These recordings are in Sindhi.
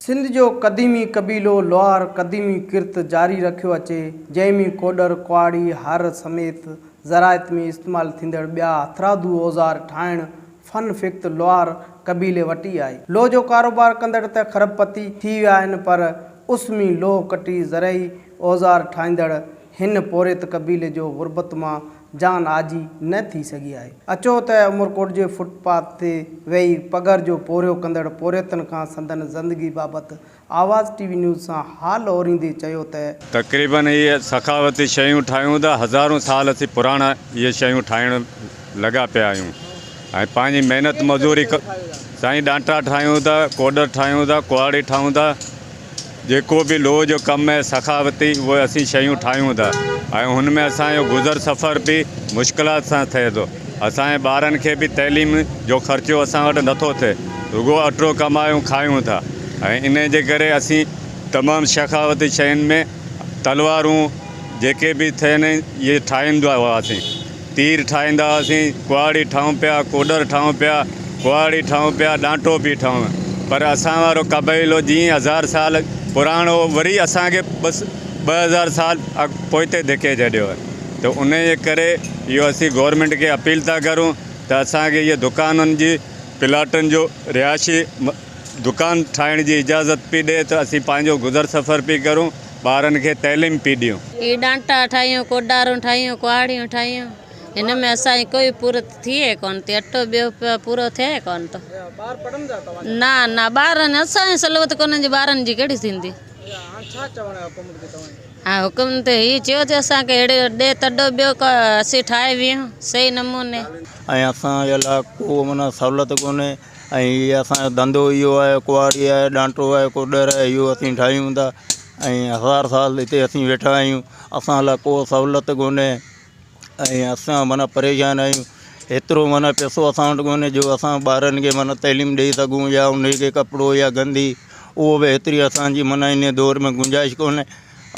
سنڌ جو قديمي قبيلو لوهار قديمي ڪرت جاري رکيو اچي، جنهن ۾ ڪوڏر، ڪهاڙي، هر سميت زراعت ۾ استعمال ٿيندڙ ٻيا هٿرادو اوزار ٺاهڻ فن فقط لوهار قبيلي وٽ ئي آهي. لوهه جو ڪاروبار ڪندڙ ته کرب پتي ٿي ويا آهن پر اس ۾ لوهه ڪٽي زرعي اوزار ٺاهيندڙ هن پورهيت قبيلي جو غربت مان جان آجي نه ٿي سگهي آهي. اچو ته عمرڪوٽ جي فٽ پاٿ تي ويهي پگهر جو پورهيو ڪندڙ پورهيتن کان سندن زندگي بابت آواز ٽي وي نيوز سان حال اوريندي چيو ته. تقريبن اهي سخاوتي شيون ٺاهيون ته هزارون سال اسين پراڻا اهي شيون ٺاهڻ لڳا پيا آهيون ۽ پنهنجي محنت مزوري سائين ڏانٽا ٺاهيون ٿا ڪوڏر ٺاهيون ٿا ڪهاڙي ٺاهيون ٿا جيڪو به لوهه جو ڪم آهي سخاوتي اهي اسين شيون ٺاهيون ٿا ۽ هن ۾ اسان جو گذر سفر به مشڪلات سان ٿئي ٿو اسان جي ٻارن کي به تعليم جو خرچو اسان وٽ نٿو ٿئي رڳو اٽو ڪمايون کايون ٿا ۽ انهي جي ڪري اسين تمام شخاوتي شين ۾ تلوارون جيڪي به ٿين اهي ٺاهيندا هئاسين تير ٺاهيندا هئاسين، ڪهاڙي ٺاهون پيا، ڪوڏر ٺاهون پيا، ڪهاڙي ٺاهون پيا، ڏانٽو پي ٺاهون پر اسان وارو قبيلو جيئن هزار سال پراڻو هو وري اسان کي بس 2000 سال پوئتي ڌڪي ڇڏيو آهي ته انهي جي ڪري اهو اسين گورنمينٽ کي اپيل ٿا ڪرون ته اسان کي اهي دڪانن جي پلاٽن جو رهائشي دڪان ٺاهڻ جي اجازت پي ڏي ته اسين پنهنجو گذر سفر پي ڪرون. ٻارن کي تعليم پي ڏيون. هي ڏانٽا ٺاهيون، ڪوڏارون ٺاهيون، ڪهاڙيون ٺاهيون، هن ۾ اسان جي ڪوئي پورت ٿئي ڪونه ٿي، اٽو ٻيو پورو ٿئي ڪونه ٿو. نه نه ٻارن اسان جي سلوت ڪونهي جي ٻارن جي ڪهڙي ٿيندي. ها حڪم ته هي چيو ته اسان کي ههڙي ڏي تڏو ٻيو ڪو اسين ٺاهي ويهون صحيح نموني. ۽ اسان جي لاء ڪو معنيٰ سهولت ڪونهي ۽ هي اسان جو ڌنڌو اهو آهي ڪهاڙي آهي ڏانٽو آهي ڪوڏر آهي اهو اسين ٺاهيون ٿا ۽ هزار سال هتي اسين ويٺا آهيون اسان لاء ڪو سهولت ڪونهي ۽ اسان معنيٰ پريشان آهيون ايترو معنيٰ پئسو اسان وٽ ڪونهي جو اسان ٻارن کي معنيٰ تعليم ڏئي سگهون يا ان کي ڪپڙو يا گندي اهو به ايتري اسانجي معنيٰ ان دور ۾ گنجائش ڪونهي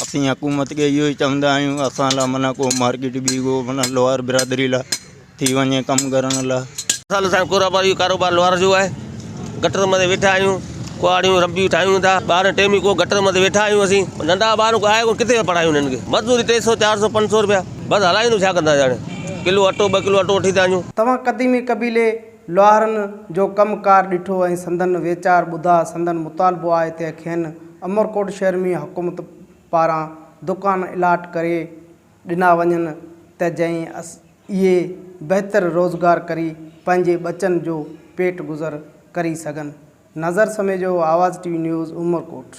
اسين حڪومت کي اهو ئي چوندا آهيون اسان لاء معنيٰ ڪو مارڪيٽ ٻي ڪو معنيٰ لوهار برادري لاء ٿي وڃي ڪم ڪرڻ لاء. سال اسان جو ڪاروبار اهو ڪاروبار لوهار جو آهي گٽر مٿي ويٺا آهيون ڪهاڙيون رنبيون ٺاهيون ٿا ٻارهن ٽيم ڪو گٽر مٿي ويٺا آهيون اسين ننڍا ٻار آهي ڪو ڪٿي پڙهايون انهن کي مزدوري ٽي سو چار سو پنج سو روپيا بس هلايون ڇا ڪندا هاڻي ڪلو اٽو ٻه ڪلو اٽو وٺي ٿا وڃون. توهان قديمي قبيلي لوهارن جو ڪم ڪار ڏٺو ۽ سندن ويچار ٻڌا سندن مطالبو آهي ته کين عمرڪوٽ شهر ۾ حڪومت پاران دڪان الاٽ ڪري ڏنا وڃن ته جئين اهي بهتر روزگار ڪري پنهنجي ٻچن جو پيٽ گذر ڪري سگهن. Nazar Samejo, Awaz T V news, Umerkot.